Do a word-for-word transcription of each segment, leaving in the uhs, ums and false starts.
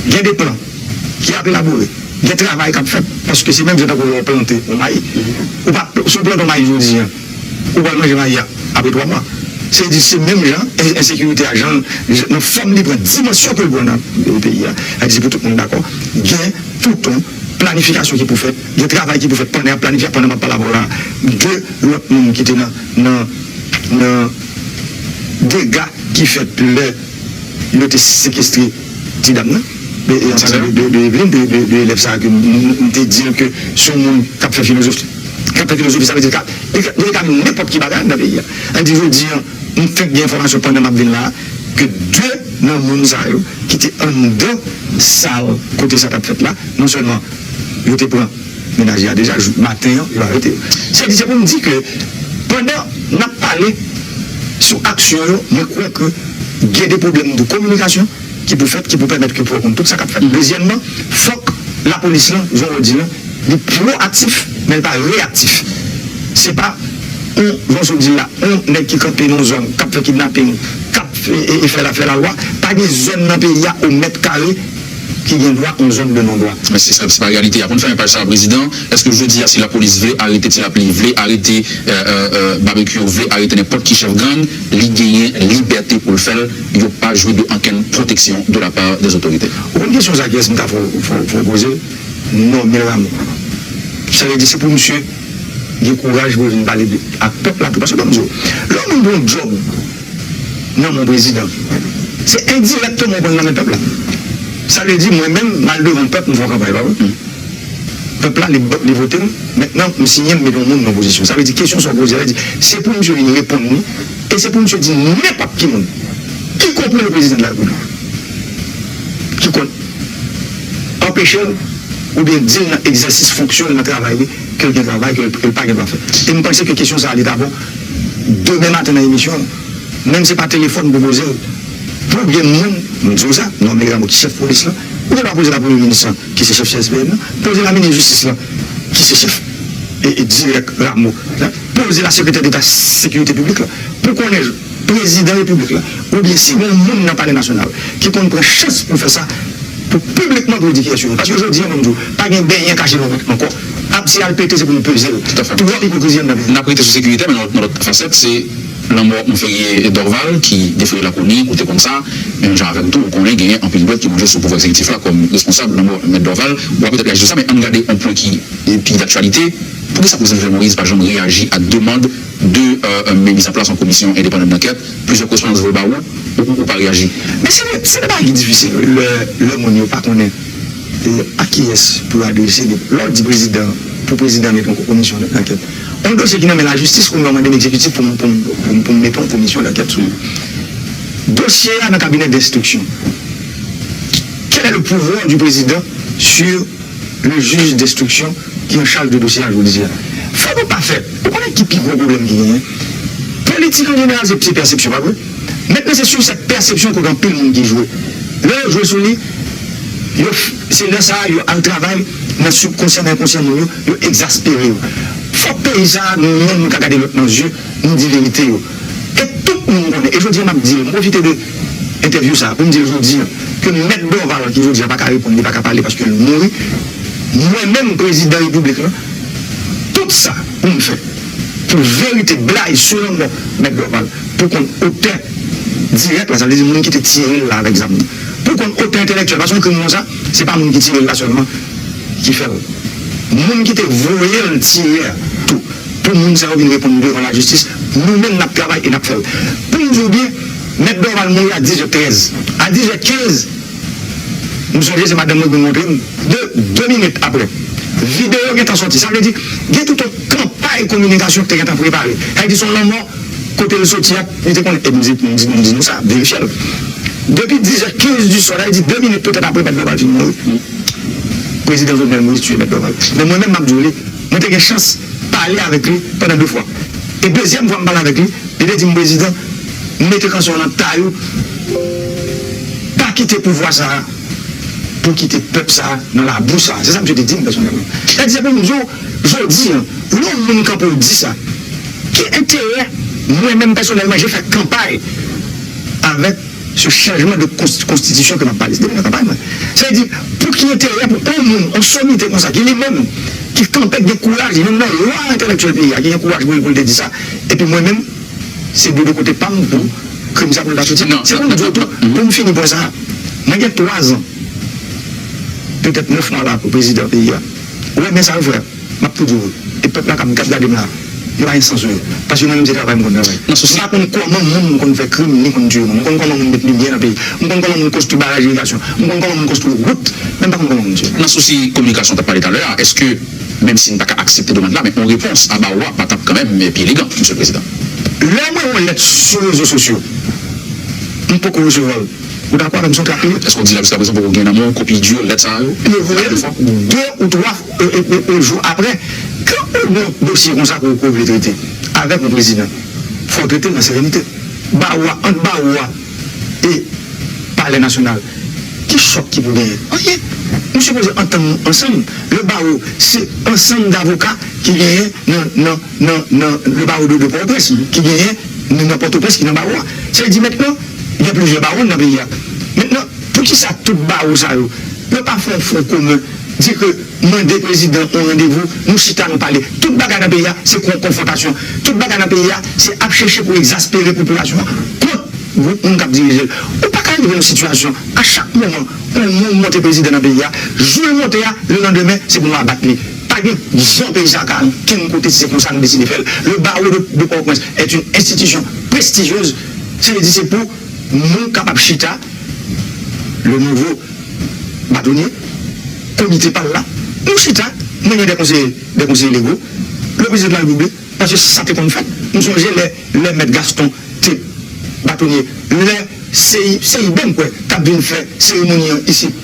Gen de plan ki ap elabore, gen travay k ap fèt, paske se menm jan tankou lè w plante yon mayi. Ou pa, si w plante yon mayi jodi a, ou pral manje mayi a apre twa mwa. Se di, se menm jan en- ensekirite a, jan l, nan fòm li pran, dimansyon ke l pran nan peyi a. Sa di, se pou tout moun dakò, gen toutan planifikasyon ki pou fèt, gen travay ki pou fèt pandan y ap planifye, pandan m ap pale avè w la, de lòt moun ki te nan, nan, nan dega ki fèt lè yo te sekestre ti dam nan, de, de, de, de Evelyn, de, de, de elèv sa a ke m, m, m te di l ke se yon moun k ap fè filozofi, k ap fè filozofi, sa vle di l ka, li ka, li ka vin nenpòt ki bagay nan peyi a. Sa vle di, jodi a, m fenk gen enfòmasyon pandan m ap vin la a, ke de nan moun sa yo ki te anndan sal kote sa t ap fèt la, non sèlman yo te pran menaj li a deja, jou, maten an, yo arete yo. Se di, se pou m di ke pandan n ap pale sou aksyon yo, mwen kwè ke gen de pwoblèm de kominikasyon ki pou fèt, ki pou pèmèt ke pou konn tout sa k ap fèt. Dezyèmman, fòk lapolis lan, jan w di lan, li pwoaktif, men l pa reyaktif. Se pa yon, jan w di la, yon nèg ki kanpe nan yon zòn, k ap fè kidnaping, k ap e, e, e fè la, fè lalwa, pa gen zòn nan peyi a o mèt kare ki gen dwa yon zòn de non dwa. Men se sa, se pa reyalite a. Pou n fèmen paj sa a, Prezidan, èske jodi a, si lapolis vle arete Ti Lapli, vle arete, euh, euh, euh, Babekyou, vle arete nenpòt ki chèf gang, li genyen libète pou l fè l, yo pa jwi de okenn pwoteksyon de la part des autorités? Ou konn kesyon sa, kiyès m ta fè w, fè w, fè w poze? Nòmil Ramo. Sa vle di, se pou misye gen kouraj pou l vin pale de, ak pèp la tou. Paske, ban m di w, lè yon moun pran yon djòb nan men yon prezidan, se endirèkteman w pran l nan men pèp la. Sa vle di, mwen menm, m al devan pèp, m fè yon kanpay, pa vre? Pèp la, li, li vote m. Mentnan, m siyen, m mete yon moun nan pozisyon. Sa vle di, kesyon sa w poze a, sa vle di, se pou misye vin reponn li, e se pou misye di nenpòt ki moun, ikonpri le président de la République, ki konn anpeche l oubyen di l nan egzèsis fonksyon l, nan travay li, ke l gen travay, ke l, ke l pa gen dwa fè. E m panse ke kesyon sa a, li ta bon, demen maten nan emisyon, menm se pa telefòn pou poze l, pou gen moun, m di w sa, nonmen Ramo ki chèf polis lan, ou gen dwa poze l a premye minis lan, ki se chèf C S P N nan, poze l a minis jistis lan, ki se chèf, e, e dirèk Ramo la, poze l a sekretè deta sekirite piblik la, pou konnen prezidan repiblik la, oubyen si gen yon moun nan palè nasyonal ki konn pran chans pou fè sa, pou piblikman pou l di kiyès yo ye. Paske jodi a, ban m di w, pa gen benyen kache nan wont ankò. Ap se al pete, se pou nou peze l. Tout à fait. Twòp ipokrizi anndan peyi. N ap rete sou sekirite, men nan, nan lòt fasèt, se lanmò Monferrier Dorval ki defere lakoni, ou te konn sa, menm jan avè m tou, ou konnen genyen anpil dwèt ki manje sou pouvwa egzekitif la kòm responsab lanmò Mèt Dorval. W a petèt reyaji sou sa, men ann gade yon pwen ki, e, pi daktyalite. Poukisa Prezidan Jovenel Moïse pa janm reyaji a demann de, euh, euh, miz an plas yon komisyon endepandan dankèt? Plizyè korespondans voye ba ou, ou, ou pa reyaji. Men se de, se de bagay ki difisil, wi. Lè, lè moun yo pa konnen, e, a kiyès pou yo adrese li. Lè w di prezidan, pou prezidan mete yon komisyon dankèt. Yon dosye ki nan men lajistis, ou mande m egzekitif pou m, pou m, pou m, pou m mete yon komisyon dankèt sou li. Dosye a nan kabinè denstriksyon. Quel est le pouvoir du président sur le juge d'instruction ki an chaj de dosye a jodi a? Fò nou pa fè, ou konnen ki pi gwo pwoblèm ki genyen? Politik an jeneral se, se pèsepsyon, pa vre? Mentnan se sou sèt pèsepsyon ke gen anpil moun ki jwe. Lè yo jwe sou li, yo f- se lè sa a yo al travay nan sibkonsyan, nan enkonsyan moun yo, yo egzaspere yo. Fòk peyi sa a, nou menm, nou ka gade lòt nan zye, nou di verite yo. E tout moun konnen. E jodi a, m ap di l, m pwofite de entèvyou sa a pou m di l jodi a, ke Mèt Dorval, ki jodi a pa ka reponn, li pa ka pale paske l mouri, mwen menm, prezidan repiblik lan, tout sa pou m fè, pou verite, blag sou lanmò Mèt Dorval, pou konn otè dirèk la, sa vle di moun ki te tire l la avèk zam nan, pou konn otè entèlektyèl, paske yon krim konsa, se pa moun ki tire l la sèlman ki fè l. Moun ki te voye l tire a tou, pou moun sa yo vin reponn devan lajistis, nou menm n ap travay e n ap fè l. Pou m di w byen, Mèt Dorval mouri a dizè trèz. A dizè kenz, m sonje se madanm mwen ki vin montre m, de, de minit apre, videyo gentan sòti. Sa vle di, gen tout yon kanpay kominikasyon ki te gentan prepare. Sa vle di, se yon lanmò kote l soti a, li te konnen, e m di, m di, m di nou sa, verifye l. Depi dizè kenz di swa, sa vle di de minit petèt apre Mèt Dorval fin mouri, prezidan Jovenel Moïse tiye Mèt Dorval. Men mwen menm, m ap di w li, mwen te gen chans pale avèk li pandan de fwa. E dezyèm fwa m pale avèk li, li te di m, prezidan, mete kanson nan tay ou, pa kite pouvwa sa a pou kite pèp sa a nan labou sa a. Se sa misye te di m pèsonèlman. Sa vle di, se pou m di w, jodi a, lè yon moun kanpe w di sa, ki enterè mwen menm pèsonèlman, je fè kanpay avèk Se chanjman de konst- konstitisyon ke m ap pale. Se depi nan kanpay mwen. Sa vle di, pou ki enterè pou yon moun, yon somite konsa, ki li menm, ki kanpe, ki gen kouraj, youn nan lwa entèlektyèl peyi a, ki gen kouraj pou, pou l te di sa, epi mwen menm, se de, de kote pa m pou krim sa pou l ta soti. Se pou m di w tou, pou m fini pwen sa a, mwen gen twa zan, petèt nèf mwa la pou prezidan peyi a. Ou renmen sa yo, frè? M ap tou di w, e pèp la k ap k ap gade m la, yo pa gen sans yo. Paske mwen menm se travay m konn travay. M pa konn kòman moun konn fè krim ni konn tiye moun. M konn kòman moun met limyè nan peyi. M konn kòman moun konstwi baraj irigasyon. M konn kòman moun konstwi wout. Men m pa konn kòman moun tiye. Nan sousi kominikasyon w t ap pale talè a, èske, menm si n pa ka aksepte demann la, men yon repons a bawo a pa t ap kanmenm pi elegan, Mesye Prezidan? Lè mwen wè yon lèt sou rezo sosyo, m poko resevwa l. Ou dakò avè m, se yon trap li ye? Èske w di la jiska prezan poko gen nan men w kopi di lèt sa yo? Yo voye l de ou twa e, e, e, e jou apre. Kan ou gen yon dosye konsa ke w, ke w vle trete avèk yon prezidan, fò w trete l nan serenite. Bawo a, ant bawo a e Palè Nasyonal, ki chòk ki pou genyen? Anyen. Nou sipoze antann nou ansanm. Le bawo, se ansanm davoka ki genyen nan, nan, nan, nan le bawo de, de Pòtoprens, ki genyen nan, nan Pòtoprens, ki nan bawo a. Sa vle di mentnan, gen plizyè bawo nan peyi a. Mentnan, poukisa tout bawo sa yo, yo pa fè yon fwon komen, di ke mande prezidan yon randevou, nou chita, nou pale. Tout bagay nan peyi a, se kon- konfwontasyon. Tout bagay nan peyi a, se ap chèche pou egzaspere popilasyon an kont gwoup moun k ap dirije l. Ou pa ka rive yon sitiyasyon, a chak moman, yon moun monte prezidan nan peyi a, jou l monte a, lelandemen, se pou nou abat li. Pa gen jan peyi sa a ka ankenn kote, se konsa nou deside fè l. Le barreau de, de Port-au-Prince est une institution prestigieuse. Sa vle di se pou nou kapab chita, le nouveau bâtonnier, komite pa l la, nou chita, mwen gen de konseye, de konseye lego, le prezidan de la Repiblik, paske sa te konn fèt. M sonje lè, lè mèt Gaston te batonye, lè se, se Iben, m kwè, t ap vin fè seremoni an isit,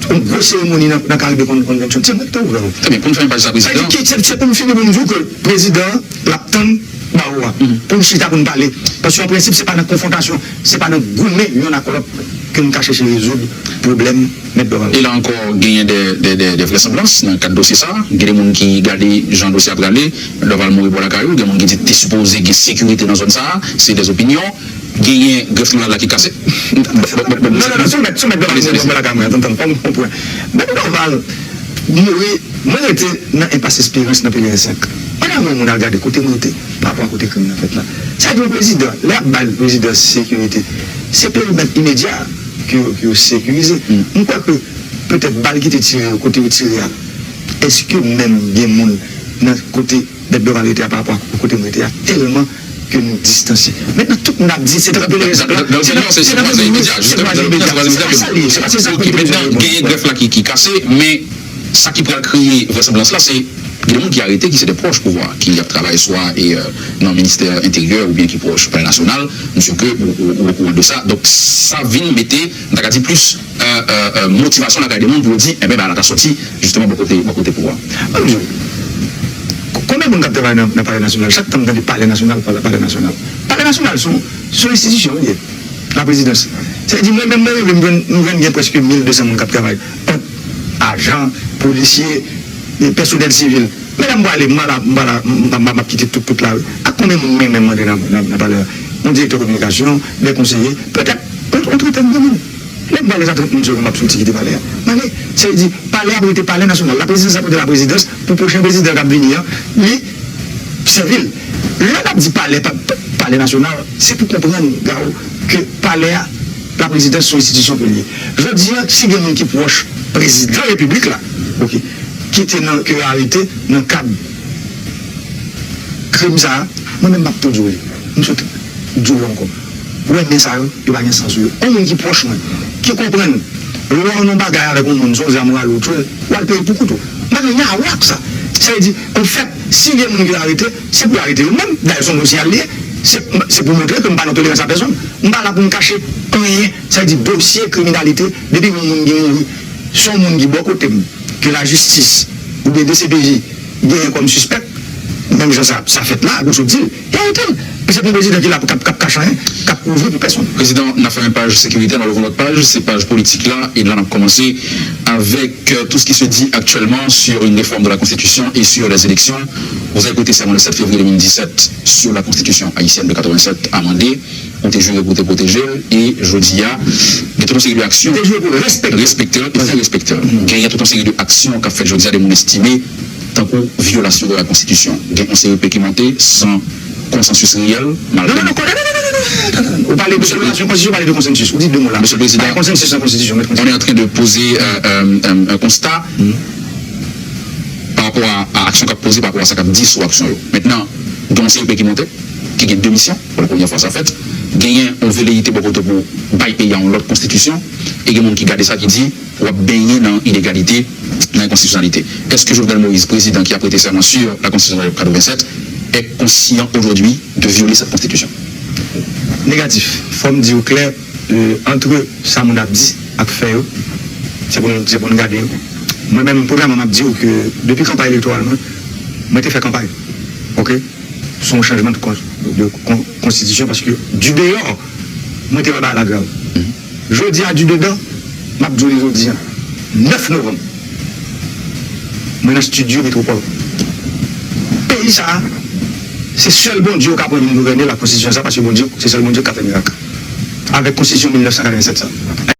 yon gwo seremoni nan, nan Caribe Con- Convention, se mwen ki te ouvè l. Trè byen, pou n fèmen paj sa, prezidan. Sa vle di ki, se, se pou m fini pou m di w ke prezidan an, l ap tann bawo a pou n chita, pou n pale. Paske an prensip, se pa nan konfwontasyon, se pa nan goumen youn ak lòt ke n ka chèche rezoud pwoblèm mèt Dorval. E la ankò, genyen de, de, de, de vrèsanblans nan kad dosye sa a. Gen de moun ki gade jan dosye a prale, Dorval mouri bò lakay ou, gen moun ki di te sipoze gen sekirite nan zòn sa a, se dèzopinyon. Genyen grèf tribinal la ki kase. Non, non, non, sou mèt, sou mèt Dorval mouri bò lakay mwen, tann, tann, fò m konprann. Mèt Dorval mouri, mwen rete nan enpas esperans nan Pelerin senk. Pandan mwen moun al gade kote mwen rete, pa rapò a kote krim nan fèt la. Sa vle di yon prezidan, lè y ap ba l prezidans sekirite, se perimèt imedya ke yo, ke yo sekirize. M kwè ke petèt bal ki te tire yo, kote yo tire a, èske menm gen moun nan kote mèt Dorval rete a pa rapò a kote mwen rete a, tèlman ke nou distanse. Mentnan, tout moun ap di, se nan Pelerin senk la, se nan, se nan Pelerin senk la, se pa sa l ye, se pa se sa. Ok, mentnan, genyen grèf la ki, ki kase, men sa ki pral kreye vrèsanblans la, se gen de moun ki arete, ki se de pwòch pouvwa, ki ap travay swa e, euh, nan ministè enteryè oubyen ki pwòch Palè Nasyonal. M si ke ou, ou, ou okouran de sa. Donk, sa vin mete, m ta ka di, plis, euh, euh, euh, motivasyon lakay de moun pou yo di, enben, bagay la ta sòti, jisteman, bò kote, bò kote pouvwa. Ann di w, konbyen moun k ap travay nan, nan Palè Nasyonal? Chak tan m tande Palè Nasyonal, Palè, Palè Nasyonal. Palè Nasyonal se yon, se yon enstitisyon li ye, laprezidans. Sa vle di, mwen menm, mwen rive, m jwenn, m jwenn gen prèske mil de san moun k ap travay. Ant ajan, polisye, e pèsonèl sivil. Men lè m prale, m pa la, m pa la, m pa, m pa, m ap kite tout, tout la wi. Ak konbyen moun mwen menm m antre nan, nan, nan palè a? Yon direktè kominikasyon, de konseye, petèt, yon, yon trantèn de moun. Lè m prale sa trant moun sèlman m ap soti kite palè a. M ale. Sa vle di, palè a ap rete palè nasyonal. Laprezidans ap rete laprezidans pou pwochen prezidan k ap vini an, li sèvi l. Lè n ap di palè, pa, palè nasyonal, se pou konprann, Garo, ke palè a, laprezidans se yon enstitisyon ke l ye. Jodi a, si gen moun ki pwòch prezidan repiblik la, oke, ki te nan, ke yo arete nan kad krim sa a, mwen menm m ap tou di w li. M sot di w ankò. Ou wè men sa yo, yo pa gen sans sou yo. Yon moun ki pwòch mwen, ki konprann, lè w wè yon bagay avèk yon moun, se yon zam w ale, w tchwe l, w al peye pou kout ou. M pa gen anyen a wè ak sa. Sa vle di, anfèt, si gen moun ki arete, se pou yo arete yo menm. Dayè, se yon dosye a l ye. Se, se pou montre ke m pa nan tolerans a pèsonn. M pa la pou m kache anyen. Sa vle di, dosye kriminalite, depi yon moun gen mouri, se yon moun ki bò kote m, ke lajistis oubyen D C P J genyen kòm sispèk, menm jan sa, sa fèt la, gwoso di l, yo arete l. Se pa yon prezidan ki la pou k ap, k ap kache anyen, k ap kouvri pou pèsonn. Prezidan, n ap fèmen paj sekirite, n ap louvri yon lòt paj, se paj politik la, e la n ap kòmanse avec, euh, tout ce qui se dit actuellement sur une réforme de la Constitution et sur les élections. Vous avez prêté serment le sept février deux mille dix-sept sur la Constitution haïtienne de quatre-vingt-sept amendée. ou te jire pou te pwoteje l, e jodi a, gen tout yon seri de aksyon. Ou te jire pou respekte l. Respekte l, e fè respekte l. Genyen tout yon seri de aksyon k ap fèt jodi a, de moun estime tankou vyolasyon de la konstitisyon. Gen yon seri de peyi ki monte san konsansis reyèl, malgre. Non, non, non, non, non, non, non, non, non, non. Ou pale de vyolasyon konstitisyon, ou pale de konsansis. Ou di de mo la. Monsieur le Président, pa konsansis san konstitisyon, mèt konsansis. On est en train de poser euh, euh, euh, un constat par rapport à, à action k ap poze, par rapport à sa k ap di sou aksyon yo. Maintenant, gen yon seri peyi ki monte, ki gen de misyon, pou la premyè fwa sa fèt, genyen yon veleyite bò kote pou bay peyi a yon lòt konstitisyon, e gen moun ki gade sa ki di, w ap benyen nan ilegalite, nan enkonstitisyonalite. Èske Jovenel Moïse, prezidan ki ap prete sèman sur la Constitution de quatre-vingt-sept, est conscient aujourd'hui de violer cette constitution? Negatif. Fò m di w klè, euh, antre sa moun ap di ak fè yo, se pou nou, se pou nou gade yo. Mwen menm, premyèman, m ap di w ke depi kanpay elektoral mwen, mwen te fè kanpay. Oke? Sou yon chanjman de kon-, de kon-, konstitisyon, paske di deyò, mwen te wè bagay la grav. Jodi a, di dedan, m ap di w li jodi a, nèf novanm, mwen nan estidyo Metwopòl. Peyi sa a, se sèl Bondye yo ka pran vin gouvène l ak konstitisyon sa, paske Bondye, se sèl Bondye ki ka fè mirak. Avèk konstitisyon mil nèf san katrevennsèt sa.